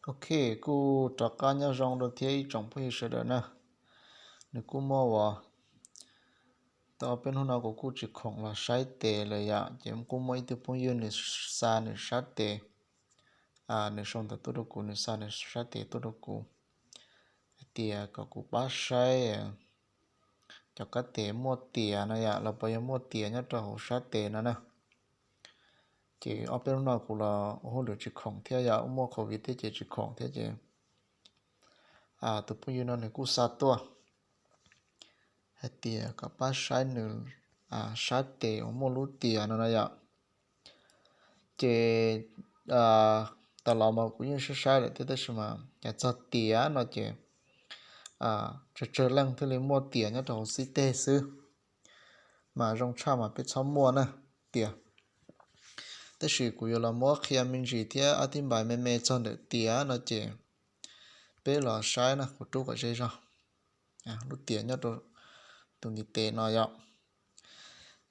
Ok, kuj rov qab nyob zoo rau thiab ib tsoom phooj ywg sawv daws na. Nws kuj muaj uas tau ob peb hnub no kuv kuj tsis khoom los saib tes lawm yom, ces kuj muaj ib tug phooj ywg nws xa nws sab tes, nws sau ntawv tuaj rau kuv, nws xa nws sab tes tuaj rau kuv hais tias kom kuv pab saib cov kab tes muaj tias no yom, los puas yog muaj tias nyob rau hauv sab tes no na. Ces ob peb hnub no kuv los ua hauj lwm tsis khoom thiab yom, muaj covid thiab ces tsis khoom thiab ces tus phooj ywg no nws kuj xa tuaj hais tias kom pab saib nws sab tes uas muaj lub tias no na yom. Ces tas los mas kuv yeej saib saib lawm thiab tab sis mas cas txog tias no ces tsawg tsawg leej thiaj li muaj tias nyob rau hauv xib teg xwb. Mas zoo tshaj mas peb txhob muaj na tias. Tab sis kuv yuav los muab qhia me ntsis thiab ob tib npais me me txog ntawm tias no ces peb los saib na, kuv rub kom ze zog. Lub tias nyob rau tus ntiv tes no yom.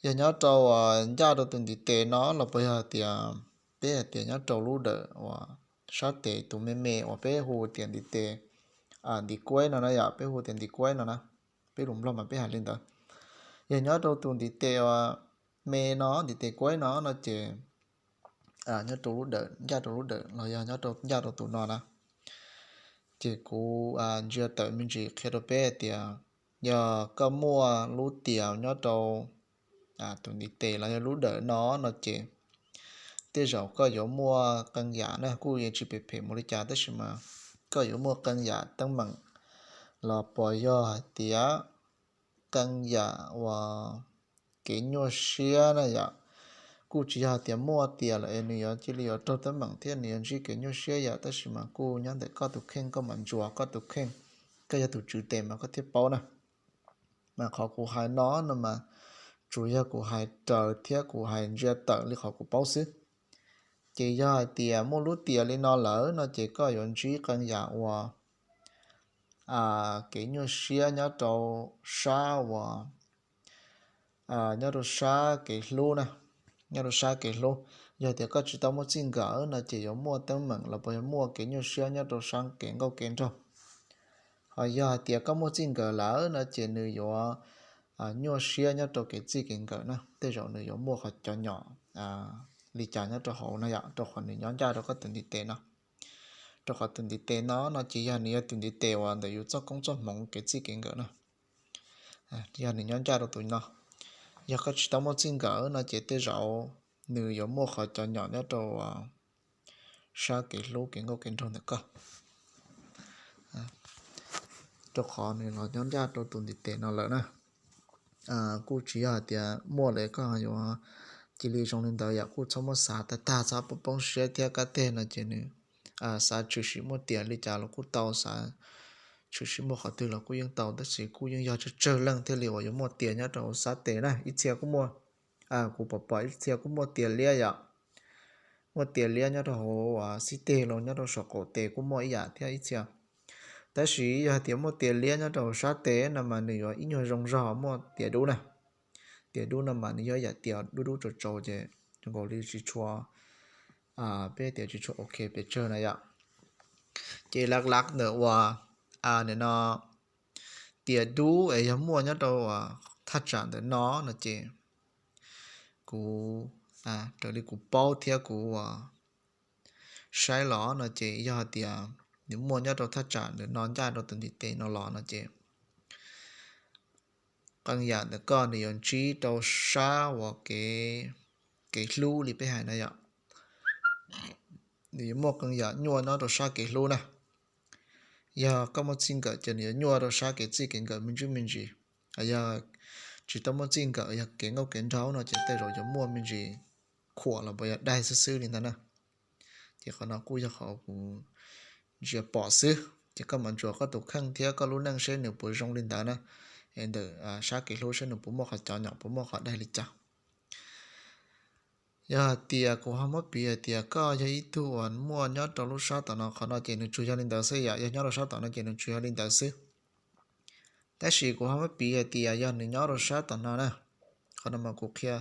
Yog nyob rau uas ncaj rau tus ntiv tes no los puas yog tias peb hais tias nyob rau lub dawm uas sab tes tus me me uas peb hu tias ntiv tes, ntiv kuaib no na yom, peb hu tias ntiv kuaib no na, peb lus Nplog mas peb hais li ntawd. Yog nyob rau tus ntiv tes uas me no, ntiv tes kuaib no no ces nyob rau lub dawm, ncaj rau lub dawm los yog nyob rau ncaj rau tus no na. Ces kuv ntsia tawm me ntsis qhia rau peb hais tias yog koj muaj lub tias nyob rau tus ntiv tes los yog lub dawm no no ces tej zaum koj yuav muaj qee yam na, kuj yeej tsis phem phem mus li cas tab sis mas koj yuav muaj qee yam teeb meem los puas yog hais tias qee yam uas kev nyuaj siab na yom. Kuj tsis yog hais tias muaj tias lawm es nws yuav cia li yuav raug teeb meem thiab nws yuav ntsib kev nyuaj siab yom, tab sis mas kuj nyob ntawm koj tus kheej, koj mam ntsuas koj tus kheej, koj yog tus tswv tes mas koj thiaj paub na. Mas qhov kuv hais no no mas tsuas yog kuv hais raws thiab kuv hais ntsia tawm li qhov kuv paub xwb. Ces yog hais tias muaj lub tias li no lawm no ces koj yuav ntsib qee yam uas kev nyuaj siab nyob rau sab uas nyob rau sab kev hlub na, nyob rau sab kev hlub. Yog tias koj tsis tau muaj txij nkawm no ces yuav muaj teeb meem los puas yuav muaj kev nyuaj siab nyob rau sab kev nkauj kev nraug. Ho yog hais tias koj muaj txij nkawm lawm no ces nws yuav nyuaj siab nyob rau kev txij kev nkawm na, tej zaum nws yuav muaj qhov cov nyom li cas nyob rau hauv no yom, rau qhov nws nyob ncaj rau koj tus ntiv tes no. Rau qhov tus ntiv tes no no ces yog nws yog tus ntiv tes uas ntawm yus txoj koob txoj hmoov kev txij kev nkawm na. Yog nws nyob ncaj rau tus no, yog koj tsis tau muaj txij nkawm no ces tej zaum nws yuav muaj qhov cov nyom nyob rau sab kev hlub kev nkauj kev nraug ntawm koj. Rau qhov nws los nyob ncaj rau tus ntiv tes no lawm na. Kuj tsis yog hais tias muaj lawm koj yuav cia li zoo li ntawd yom, kuj txhob muab xav tag tag, txhob poob poob siab thiab. Kab teg no ces nws xav tshwm sim muaj tias li cas los kuj tau, xav tshwm sim muaj qhov twg los kuj yeej tau, tab sis kuj yeej yog tsawg tsawg leej thiaj li uas yuav muaj tias nyob rau hauv sab tes na. Ib txhia kuj muaj, kuv pom pom ib txhia kuj muaj tias liab yom, muaj tias liab nyob rau hauv xib teg los nyob rau saum qaum tes kuj muaj ib yam thiab ib txhia. Tab sis yog hais tias muaj tias liab nyob rau hauv sab tes no mas nws yuav ib nyuag zoo zog muaj tias dub na. Tias dub no mas nws yog ib yam tias dub dub tsaus tsaus ces zoo nkaus li tsis tshua, peb tias tsis tshua ok pes tsawg na yom. Ces laj laj ntawm uas nim no tias dub es yog muaj nyob rau uas thaj tsam ntawm no no ces kuv, raws li kuv paub thiab kuv uas saib los no ces yog hais tias nws muaj nyob rau thaj tsam ntawm no ncaj rau tus ntiv tes no los no ces qee yam ntawm koj nws yuav ntsib rau sab uas kev, kev hlub li peb hais na yom. Nws yuav muaj qee yam nyuaj nyob rau sab kev hlub na. Yog koj muaj txij nkawm ces nws yuav nyuaj rau sab kev txij kev nkawm me ntsis me ntsis. Yog tsis tau muaj txij nkawm, yog kev nkauj kev nraug no ces tej zaum yuav muaj me ntsis khuam los puas yog daig xwb xwb li ntawd na. Ces qhov no kuj yog qhov kuv ntsia pom xwb, ces koj mam ntsuas koj tus kheej thiab koj lub neej seb nws puas zoo li ntawd na. Es ntawm sab kev hlub seb nws puas muaj qhov cov nyom, puas muaj qhov daig li cas. Yog hais tias kuv ho muab piv hais tias koj yog ib tug uas muaj nyob rau lub sab tom no, qhov no ces nws tsuas yog li ntawd xwb yom, yog nyob rau sab tom no ces nws tsuas yog li ntawd xwb. Tab sis kuv ho muab piv hais tias yog nws nyob rau sab tom no na, qhov no mas kuv qhia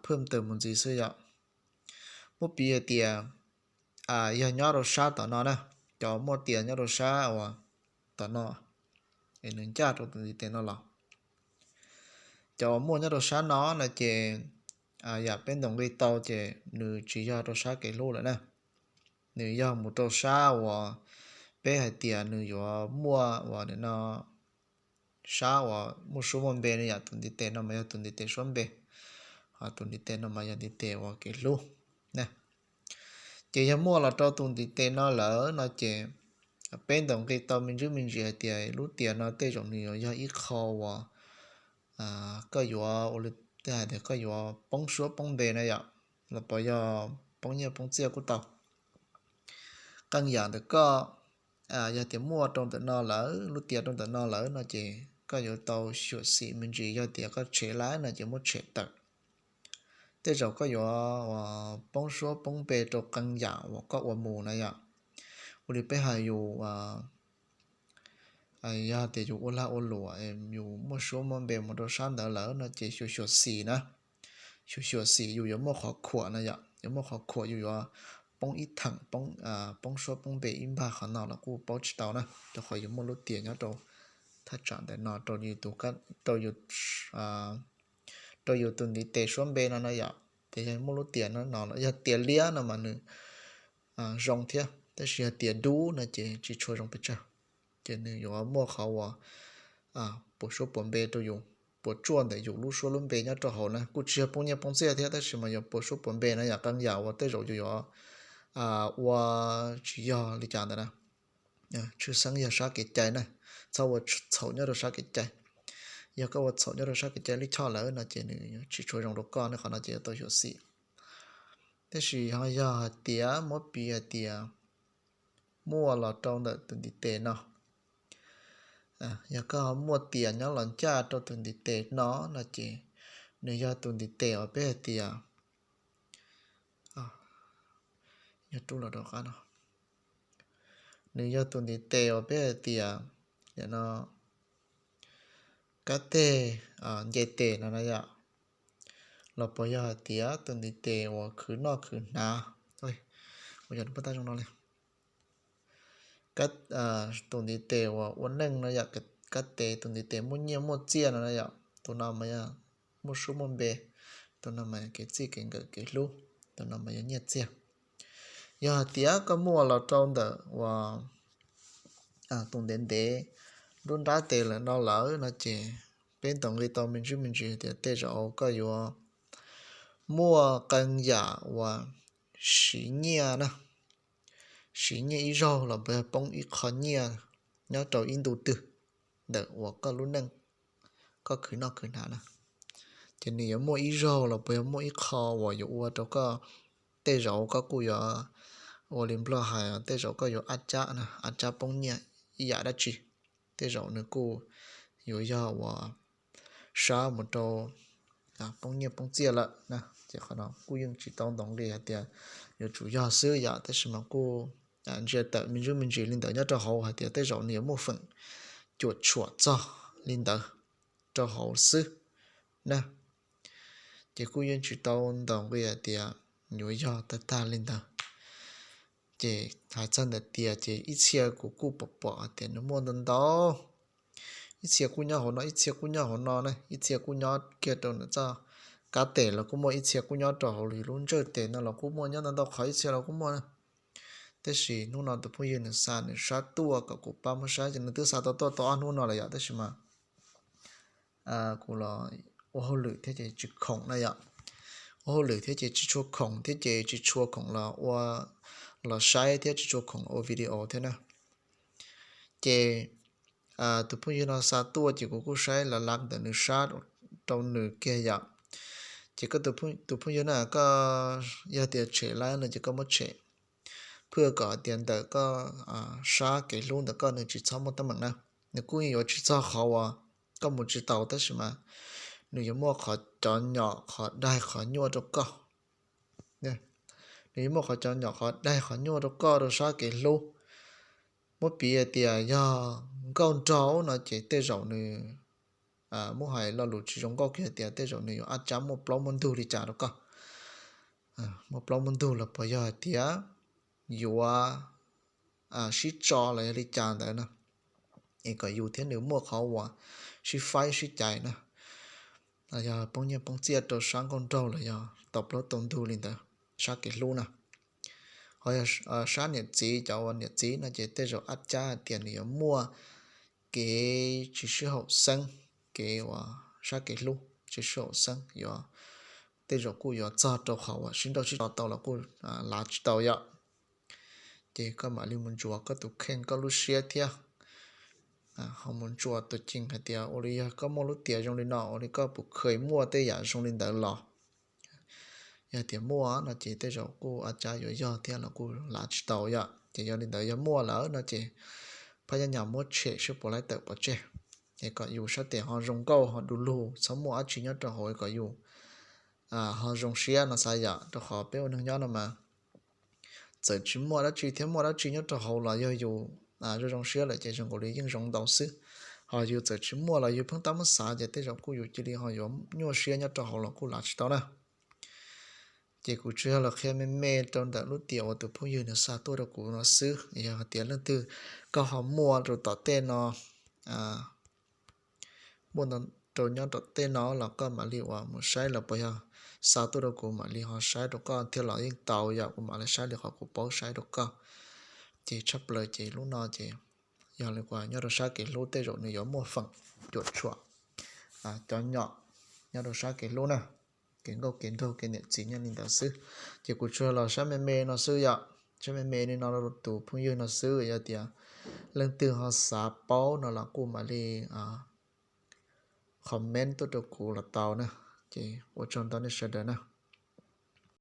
phwj tawm mus ntxiv xwb yom. Muab piv hais tias yog nyob rau sab tom no na, cov muaj tias nyob rau sab uas tom no, es nws ncaj rau tus ntiv tes no los. Cov uas muaj nyob rau sab no no ces yam peb ntaus nqi tau ces nws tsis yog rau sab kev hlub lawm na. Nws yog mus rau sab uas peb hais tias nws yuav muaj uas no, sab uas muaj suab muaj npe no yom. Tus ntiv tes no mas yog tus ntiv tes suab npe, ho tus ntiv tes no mas yog ntiv tes uas kev hlub na. Ces yog muaj los rau tus ntiv tes no lawm no ces peb ntaus nqi tau me ntsis me ntsis hais tias lub tias no tej zaum nws yuav yog ib qho uas koj yuav ua li hais tias koj yuav poob suab poob npe na yom, los puas yog poob nyiaj poob txiaj kuj tau. Qee yam ntawm koj, yog tias muaj rau ntawm no lawm, lub tias rau ntawm no lawm no ces koj yuav tau xyuam xim me ntsis, yog tias koj tshem lawm no ces muab tshem tawm. Tej zaum koj yuav poob suab poob npe rau qee yam uas koj ua mus na yom. Ua li peb hais yus, yog tias yus ua lag ua luam, yus muaj suab muaj npe mus rau sab ntawd lawm no ces xyuam xim na, xyuam xim yus yuav muaj qhov khuam no yom, yuav muaj qhov khuam yus yuav poob ib theem, poob suab poob npe ib npag qhov no los kuj paub tsis tau na, rau qhov yus muaj lub tias nyob rau thaj tsam ntawm no rau yus tus ntiv tes suab npe no na yom. Ces yog muaj lub tias no no los yog tias liab no mas nws zoo thiab, tab sis yog tias dub no ces tsis tshua zoo pes tsawg. Ces nws yuav muaj qhov uas puas suab puas npe rau yus, puas tsuaj ntawm yus lub suab lub npe nyob rau hauv na, kuj tsis yog poob nyiaj poob txiaj thiab tab sis mas yuav puas suab puas npe na yom. Qee yam uas tej zaum yus yuav ua tsis yog li cas ntawd na, tshwj xeeb yog sab kev cai na, txhob ua txhaum nyob rau sab kev cai. Yog koj ua txhaum nyob rau sab kev cai lij choj lawm no ces nws tsis tshua zoo rau koj ne, qhov no ces yuav tau xyuam xim. Tab sis ho yog hais tias muab piv hais tias muaj los rau ntawm tus ntiv tes no, yog koj ho muaj tias nyob los ncaj rau tus ntiv tes no no ces nws yog tus ntiv tes uas peb hais tias, yog rub los rau qab no, nws yog tus ntiv tes uas peb hais tias, no, kab teg, nce tes no na yom, los puas yog hais tias tus ntiv tes uas khwv noj khwv hnav, ua yog tab zoo no li, tus ntiv tes uas ua neej no yom, kab tes tus ntiv tes muaj nyiaj muaj txiaj no na yom, tus no mas yog muaj suab muaj npe, tus no mas kev txij kev nkawm kev hlub, tus no mas yog nyiaj txiag. Yog hais tias koj muaj los rau ntawm uas tus ntev ntev nruab nrab tes lawm no lawm no ces peb ntaus nqi tau me ntsis me ntsis tias tej zaum koj yuav muaj qee yam uas siv nyiaj na, siv nyiaj ib zaug los puas yog poob ib qho nyiaj nyob rau ib ntu twg ntawm uas koj lub neej, koj khwv noj khwv hnav na. Ces nws yuav muaj ib zaug los puas yog muaj ib qho uas yuav ua rau koj, tej zaum koj kuj yuav ua li Nplog hais tej zaum koj yuav ab cab, ab cab poob nyiaj ib yam dab tsi, tej zaum nws kuj yuav yog uas sab mus rau poob nyiaj poob txiaj lawm na. Ces qhov no kuj yeej tsis tau ntaus nqi hais tias yuav tsum yog xwb yom, tab sis mas kuj ntsia tawm me ntsis me ntsis li ntawd nyob rau hauv hais tias tej zaum nws yuav muaj feem cuam tshuam txog li ntawd rau hauv xwb na. Ces kuj yeej tsis tau ntaus nqi hais tias yuav yog tag tag li ntawd. Ces hais txog ntawm tias ces ib txhia kuv kuj pom pom hais tias nws muaj ntau ntau, ib txhia kuj nyob hauv no, ib txhia kuj nyob hauv no na, ib txhia kuj nyob kiag rau ntawm txoj kab tes los kuj muaj, ib txhia kuj nyob rau hauv lub ntsawj tes no los kuj muaj, nyob ntau ntau qhov ib txhia los kuj muaj na. Tab sis hnub no tus phooj ywg nws xa nws sab tuaj kom kuv pab muab saib, ces nws twb xa tau tuaj tau ob hnub no lawm yom, tab sis mas kuv los ua hauj lwm thiab ces tsis khoom na yom. Ua hauj lwm thiab ces tsis tshua khoom thiab ces tsis tshua khoom los ua, los saib thiab tsis tshua khoom los ua video thiab na. Ces tus phooj ywg no xa tuaj ces kuv kuj saib lav lav ntawm nws sab rau nws kiag yom. Ces koj tus phooj ywg na, koj yog tias tshem lawm no ces koj muab tshem, phwj kom hais tias ntawm koj sab kev hlub ntawm koj nws tsis txhob muaj teeb meem na. Nws kuj yuav tsis txog qhov uas koj mus tsis taus tab sis mas nws yuav muaj qhov cov nyom qhov daig qhov nyuaj rau koj. Nws yuav muaj qhov cov nyom qhov daig qhov nyuaj rau koj rau sab kev hlub. Muab piv hais tias yog nkauj nraug no ces tej zaum nws muab hais lo lus tsis zoo nkauj kiag tias tej zaum nws yuav ab tsab muaj plaub muaj ntug li cas rau koj. Muaj plaub muaj ntug los puas yog hais tias yuav sib tso los yog li cas ntawd na, es kom yus thiab nws muaj qhov uas sib faib sib cais na, yog poob nyiaj poob txiaj rau sab nkauj nraug los yog tau plaub tau ntug li ntawd, sab kev hlub na. Ho yog sab niam txiv, cov uas niam txiv no ces tej zaum ab cab hais tias nws yuav muaj kev tsis sib haum xeeb, kev uas sab kev hlub tsis sib haum xeeb, yuav, tej zaum kuj yuav txog rau qhov uas sib nrauj sib tso tau los kuj lav tsis tau yom. Ces koj mam li mus ntsuas koj tus kheej koj lub siab thiab, ho mus ntsuas tus ceem hais tias ua li yog koj muaj lub tiam zoo li no ua li koj puas kheev muaj tej yam zoo li ntawd los. Yog tias muaj no ces tej zaum kuj ab cab yuav yog thiab los kuj lav tsis tau yom. Ces yog li ntawd yog muaj lawm no ces phab nyaj nyas muab tshem seb puas laib tawm pov tseg. Es kom yus sab tes ho zoo nkauj ho du lug, txhob muaj dab tsi nyob rau hauv kom yus ho zoo siab no xav yom, rau qhov peb ua neeg nyob no mas txawm tsis muaj dab tsi thiab muaj dab tsi nyob rau hauv los yog yus zoo zoo siab lawm ces zoo nkaus li yeej zoo ntau xwb. Ho yus txawm tsis muaj los yus pheej tab muab xav ces tej zaum kuj yus cia li ho yuav nyuaj siab nyob rau hauv los kuj lav tsis tau na. Ces kuv tsuas yog los qhia me me rau ntawm lub tiam uas tus phooj ywg nws xa tuaj rau kuv no xwb. Yog hais tias leej twg koj ho muaj rau tom tej no, muaj rau nyob rau tej no los koj mam li uas mus saib los puas yog xa tuaj rau kuv mam li ho saib rau koj thiab los yeej tau yom, kuv mam li saib li qhov kuv paub saib rau koj. Ces tshaj plaws ces lub no ces yog li uas nyob rau sab kev hlub tej zaum nws yuav muaj feem cuam tshuam cov nyom nyob rau sab kev hlub na, kev nkauj kev nraug kev niam txiv nyob li ntawd xwb. Ces kuv tsuas los saib me me no xwb yom, saib me me li no rau tus phooj ywg no xwb. Yog tias leej twg ho xav paub no los kuj mam li comment tuaj rau kuv los tau na. Ces ua tsaug ntau nej sawv daws na.